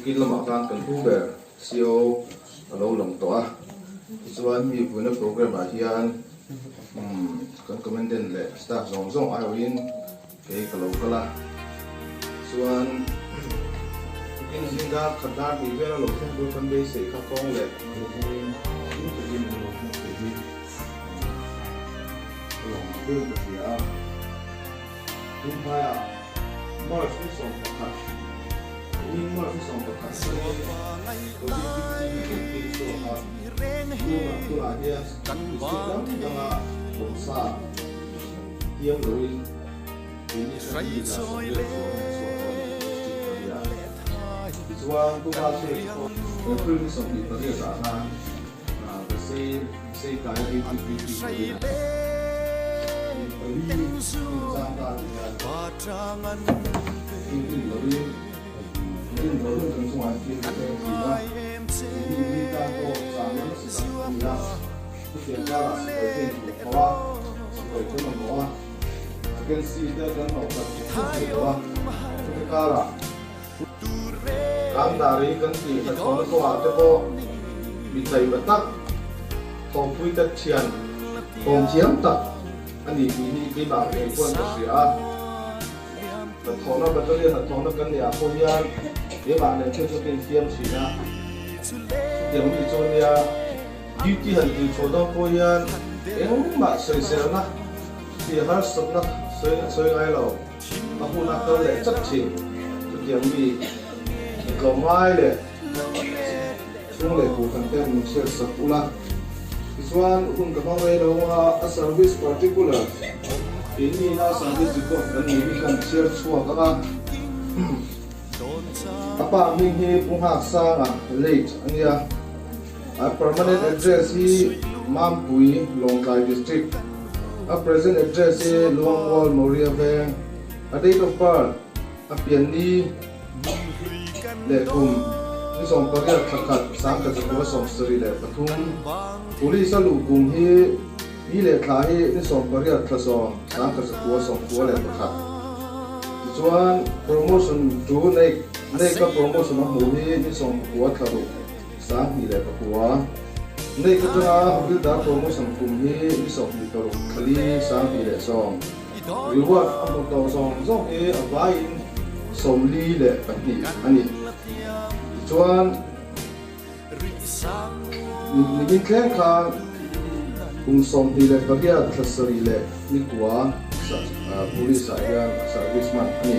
Tukin lamah khan kan pu ber CO a lo lang tawh a, tichuan mi vuina programme ah hian kan commandant leh staff zawng zawng aiawhin kei ka lo kal a, chuan tukin zinga khat dar hnih vel a lo thleng tur kan beisei kha kawng leh lungin hlim takin a lo thleng thei hi ka lawm ang deuhin ka hria a. Tunhmaiah March ni 11, kumin March ni 11 atangin Covid 15 hi kan tih chhuak a, tunah tunah hian district dang danga awmsa tiam loin keini kan mi za 98 chuang a ni district pali ah. Tichuan Pu Valchhei chu pawh April ni 28 ah khan Besei Besei kai a duty duty turin a mi pali inchang ta ti hian duty loin rin loin kan chungah hian thil a thleng thin a, keini mi tan pawh chahna nasa tak a ni a, chutiang karah sipai te in hmuh tho a, sipai kan mamawh a, vacancy te kan hlauh khat thei theuh thei lo a, chumi karah Kangdari kan tih hnathawhna kawngah te pawh mi tlaihma tak, thawhpui tak thian kawm thiam tak a ni tih hi keimah ngei pawn ka hria a. Hnathawhna battalion hnathawhna kan neih ah pawh hian keimah nen thil chu ka infiam thin a. Chutiang mi chu ania duty han tih chhuah dawn pawh hian engmah sawiselna tih harsatna sawi ngai lo. A hun a kal leh chat thin. Chutiang mi tlawm ngai leh chhung leh kut an te min hriat sak ula. Tichuan hun ka hmang rei lo a, a service particular keini ina service record kan nei hi kan chhiar chhuak ang a. A pa hming hi Pu Nghaksanga, late, a nia. A permanent address hi Mampui, Lawngtlai District. A present address hi Luangmual, Mauria Veng. A date of birth, a pian ni leh kum ni 18 thla khat 1973. Police a luh kum hi ni leh thla hi ni 18 thla 10 1991. Tichuan promotion to Naik, Naik a promotion a hmuh hi ni 19 thla ruk. 2009. Nei ka tanga Havildar promotion kum hi ni 26 thali 2010. Reward a hmu tawh zawng zawng hi a vaiin 42 a ni. Tichuan, nimin thleng khan kum 28 thla sarih leh ni kua police ah hian a service hman a ni.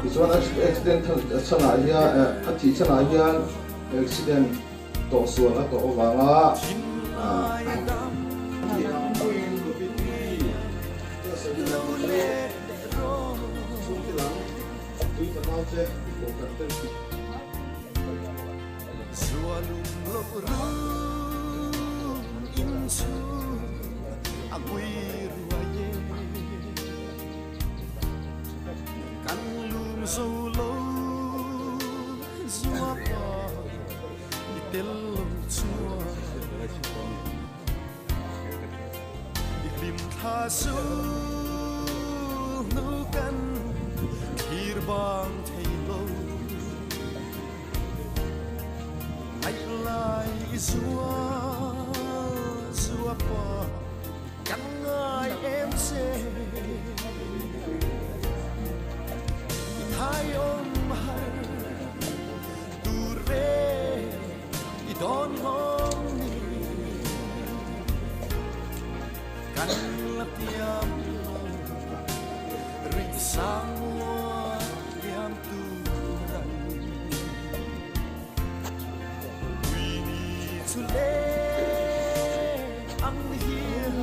Tichuan accident chhanah hian a thih chhanah hian accident tawh sual a tawh avanga Kan lum zo lo zuapa i tel lo chuan i hlim thla su hnu kan thlir bang thei lo ngaih lai i zual zuapa Kan ngai em che I thai awm har tur ve I dawn ngawng ni Kan la tiam lo Rih sang mual liam tur an Ui ni chu le Ang hian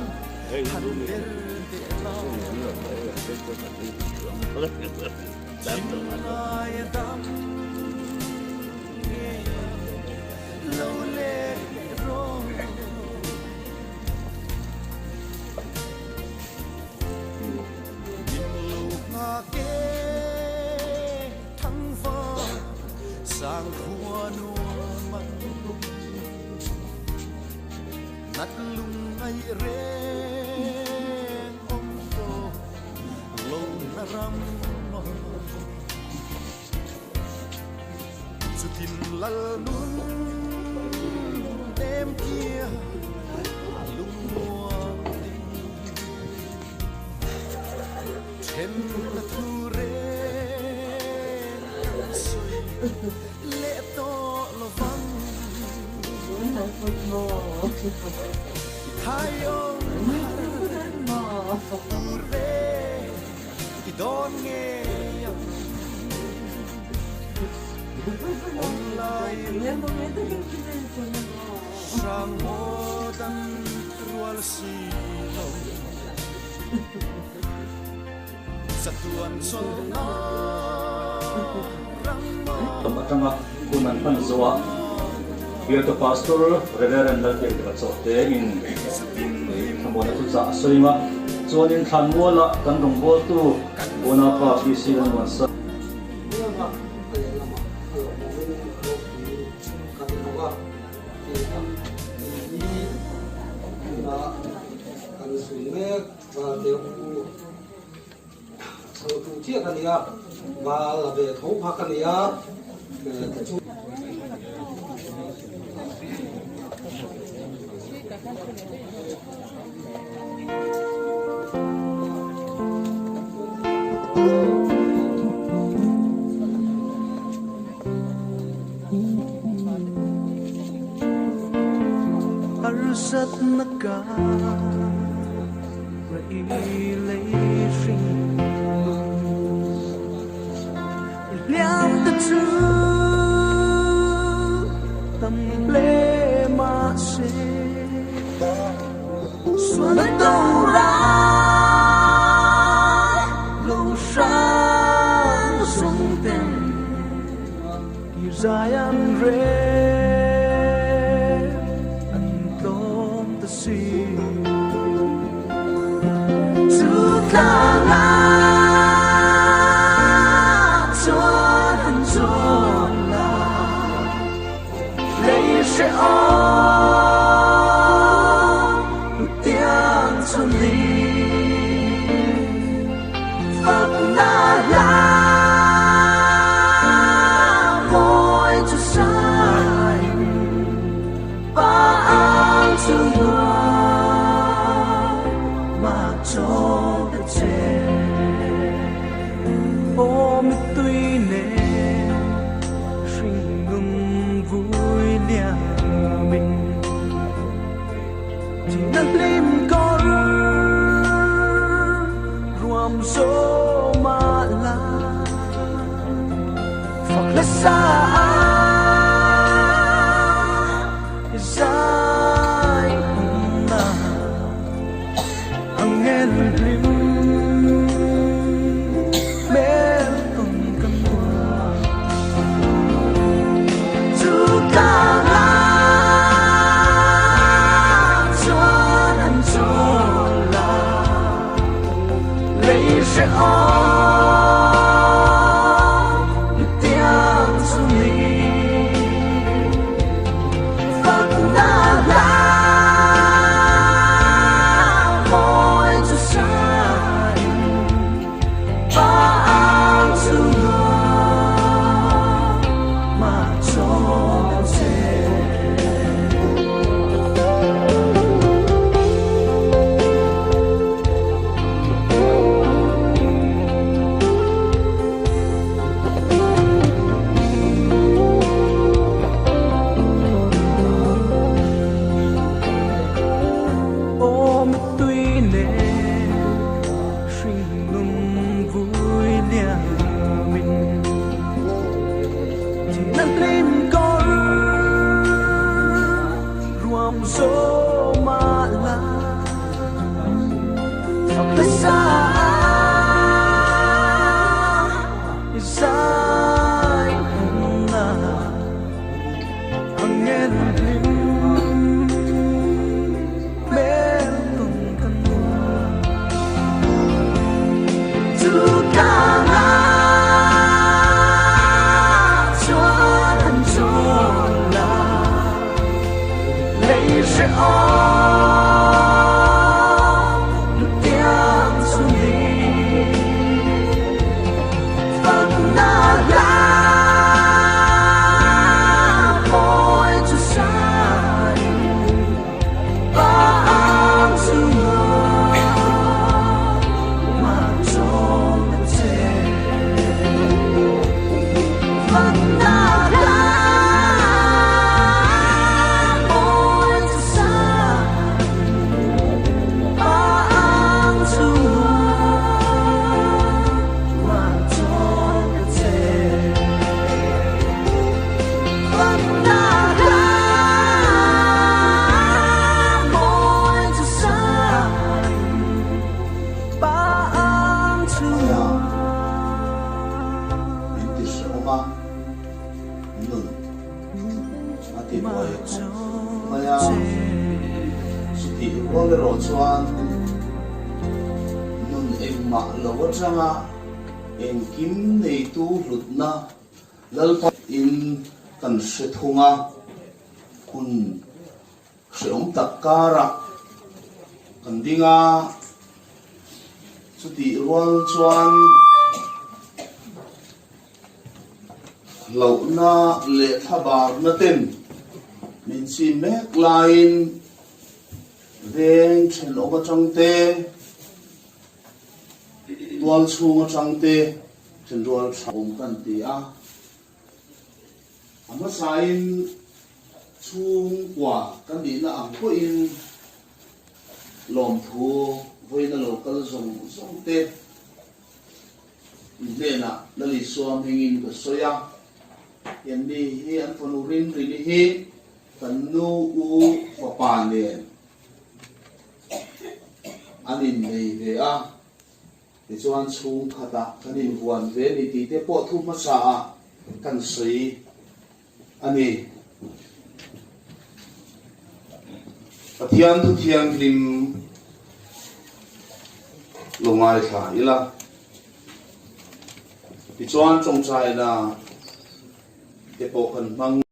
han der teh la Thinlai a dam nge lo let rawh. Min lo nghak e thangva sang khua nuam an. Nat lung ngaih reng awm tawh lo na ram maw. Chuti Lam atanga hun an hman zo a, Bialtu Pastor Rev. Lalbiakdika Chawhte in thlamuana chu chah a sawi ang a, chuanin Thlanmuala kan rawngbawltu Unaupa PC Lalmuansa. Hnianga a lehlamah a lawmawmin a ropui ka ti bawk a, tih a tih hi tuna kan sawi mek Valte u changtu chiah ka ni a, val a ve tho kha ka ni a, chu. buai khawp mai a, chutih rual erawh chuan nun engmah lo atanga engkim neitu hlutna Lalpa in kan hre thung a, hun hreawm tak karah kan ding a, chutih rual chuan hlauhna leh thlabarna ten min chim mek laiin veng thenawm atang te, tual chhung atang te thenrual tha awm kan ti a. A hmasain chhungkua kan nihna ang pawhin lawmthu vawiina lo kal zawng zawng te in hnenah Lalisua hmingin ka sawi a, Henry hi an fanu Rinrini hi kan nu u fapa nen an innei ve a. Tichuan chhungkhatah kan invuan ve ni tih te pawh thu hmasa ah kan sawi a ni. Pathian thu thianghlim lo ngaithla ila. Tichuan tawngtaina te pawh kan hmang.